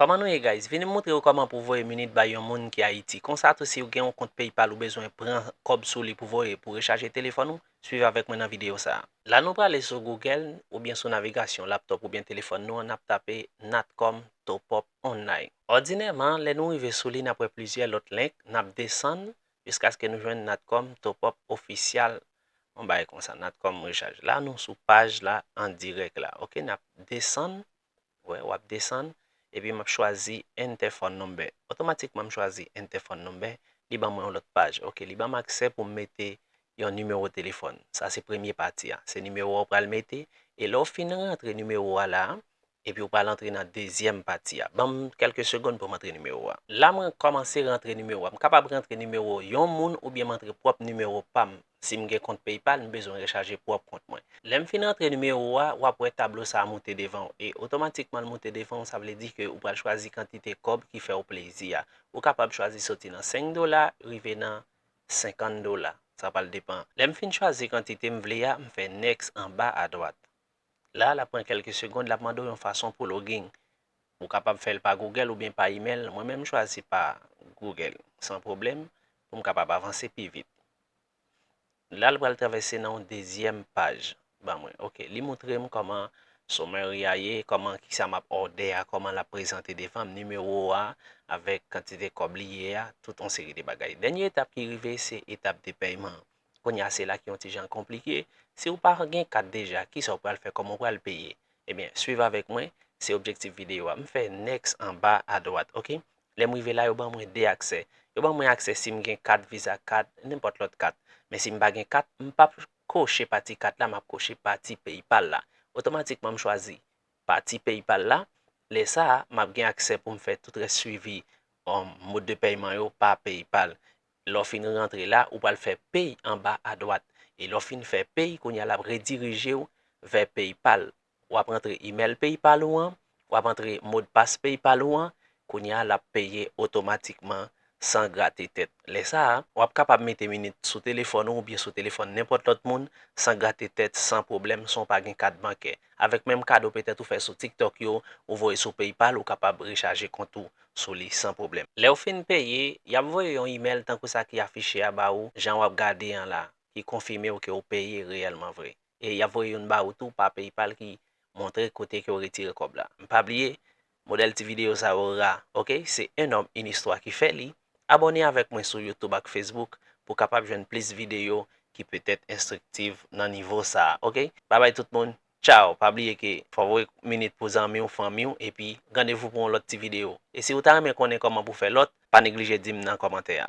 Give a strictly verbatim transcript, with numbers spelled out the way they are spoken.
Kòman nou ye, guys? Vini m montre w kòman pou voye minit bay yon moun ki Ayiti. Konsa tou, si w gen yon kont PayPal ou bezwen pran kòb sou li pou voye, pou rechaje telefòn ou, swiv avèk mwen nan videyo sa a. La nou prale sou Google oubyen sou navigasyon laptop oubyen telefòn nou an, n ap tape Natcom Top Up Online. Òdinèman, lè nou rive sou li, n ap wè plizyè lòt link, n ap desann jiskaske nou jwenn Natcom Top Up Ofisyal, yon bagay konsa, Natcom Rechaj. La nou sou paj la an dirèk la, oke, n ap desann, wè, w ap desann, epi m ap chwazi Enter Phone Number. Otomatikman, m chwazi Enter Phone Number, li ban mwen yon lòt paj. Oke, li ban m aksè pou m mete yon nimewo telefòn. Sa se premye pati a. Se nimewo a w pral mete, e lè w fin rantre nimewo a la, epi w pral antre nan dezyèm pati a. Ban m kèlke segonn pou m antre nimewo a. La, mwen kòmanse rantre nimewo a. M kapab rantre nimewo yon moun oubyen m antre pwòp nimewo pa m. Si m gen kont PayPal, m bezwen rechaje pwòp kont mwen. Lè m fin rantre nimewo a, w ap wè tablo sa a moute devan w. E otomatikman l moute devan w, sa vle di ke ou pral chwazi kantite kòb ki fè w plezi a. Ou kapab chwazi soti nan senk dola, rive nan senkant dola. Sa pral depann. Lè m fin chwazi kantite m vle a, m fè next anba adwat. La, l ap pran kèlke segonn, l ap mande w yon fason pou login. Ou kapab fè l pa Google oubyen pa imèl. Mwen menm, m chwazi pa Google, san pwoblèm, pou m kapab avanse pi vit. La, l pral travèse nan yon dezyèm paj ban mwen. Oke, li montre m kòman summary a ye, kòman kisa m ap òdè a, kòman l ap prezante devan m, nimewo a, avèk kantite kòb li ye a, tout yon seri de bagay. Dènye etap ki rive, se etap de pèyman. Kounye a, se la ki yon ti jan konplike. Si w pa gen kat deja, kisa w pral fè, kòman w pral peye? Ebyen, swiv avèk mwen, se objektif videyo a. M fè next anba adwat, oke? Lè m rive la, yo ban mwen de aksè. Yo ban mwen aksè si m gen kat Visa, kat, nenpòt lòt kat. Men si m pa gen kat, m p ap koche pati kat la, m ap koche pati PayPal la. Otomatikman, m chwazi pati PayPal la. Lè sa a, m ap gen aksè pou m fè tout rès swivi, um, mòd de pèyman yo pa PayPal. Lè w fin rantre la, ou pral fè pay anba adwat. E lè w fin fè pay, kounye a l ap redirije w vè PayPal. W ap rantre imèl PayPal ou an, w ap rantre modpas PayPal ou an, kounye a l ap peye otomatikman san grate tèt. Lè sa a, w ap kapab mete minit sou telefòn ou oubyen sou telefòn nenpòt lòt moun, san grate tèt, san pwoblèm, san w pa gen kat bankè. Avèk menm kado petèt ou fè sou TikTok yo, ou voye sou PayPal, ou kapab rechaje kont ou sou li san pwoblèm. Lè w fin peye, y ap voye yon imèl tankou sa ki afiche a ba ou, jan w ap gade an la, ki konfime w ke w peye reyèlman vre. E y ap voye youn ba ou tou pa PayPal ki montre kote ke w retire kòb la. Pa bliye, modèl ti videyo sa yo ra, oke? Se Un homme, une histoire ki fè li. Abòne avèk mwen sou YouTube ak Facebook pou w kapab jwenn plis videyo ki petèt enstriktif nan nivo sa a, oke? Babay tout moun, tchaw! Pa bliye ke fò w voye minit pou zanmi w, fanmi w, epi randevou pou yon lòt ti videyo. E si w ta renmen konnen kòman pou fè lòt, pa neglije di m nan kòmantè a.